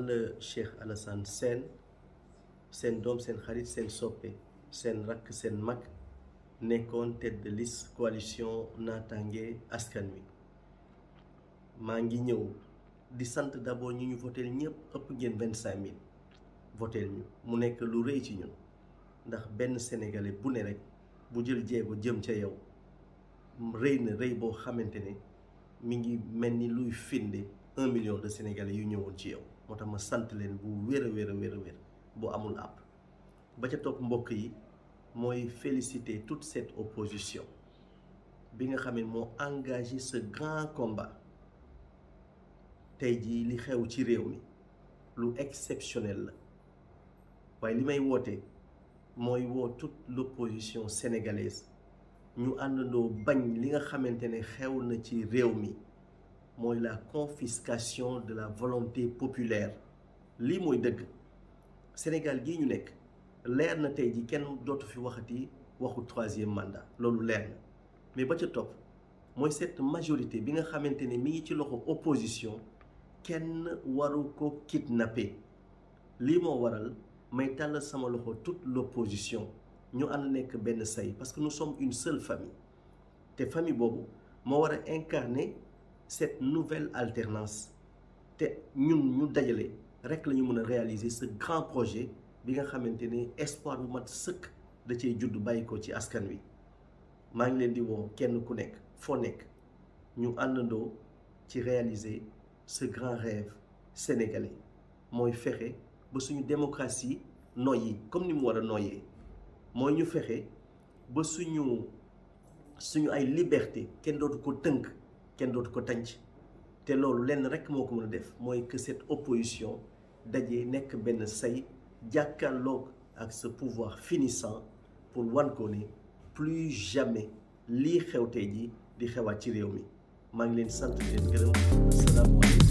la Cheikh Alassane Sène seen doom seen xarit seen soppe seen rakk seen mag nekkoon tête de liste coalition naataange askan wi maa ngi ñëw di sant d'abord ñu votel ñëpp ëpp ngeen 25000 votel ñu mu nekk lu rëy ci ñun ndax benn sénégalais bu ne rek bu jël jéego jëm ca yow rëy na rëy boo xamante ne mi ngi mel ni luy finde 1 million de sénégalais yu ñëwoon ci yow moo tax ma sant leen bu wér a wér bu amul àpp ba ca topp mbokk yi mooy féliciter toute cette opposition bi nga xam ne moo engagé ce grand combat tey jii li xew ci réew mi lu exceptionnel la waaye li may woote mooy woo toute l'opposition sénégalaise ñu àndandoo bañ li nga xamante ne xew na ci réew mi mooy la confiscation de la volonté populaire lii mooy dëgg Sénégal gii ñu nekk leer na tey ji kenn dootu fi waxati waxu 3e mandat loolu leer na mais ba ca topp mooy cette majorité bi nga xamante ne mi ngi ci loxo opposition kenn waru ko kidnapper lii moo waral may tàllal sama loxo toute l'opposition ñu ànd nekk benn say parce que nous sommes une seule famille te famille boobu moo war a incarner cette nouvelle alternance te ñun ñu dajale rek la ñu mën a réaliser ce grand projet bi nga xamante ne espoir bu mat sëkk da cee judd bàyyi ko ci askan wi maa ngi leen di woo kenn ku nekk foo nekk ñu àndandoo ci réaliser ce grand rêve sénégalais mooy fexe ba suñu démocratie noyyi comme ni mu war a noyyee mooy ñu fexe ba suñu ay liberté kenn dootu ko tënk kenn dootu ko tànc te loolu lenn rek moo ko mën a def mooy que cette opposition daje nekk benn say jàkkaarloog ak ce pouvoir finissant pour wan ko ne plus jamais lii xew tey ji di xewaat ci réew mi maa ngi leen sant di leen gërëm asalaamaaleykum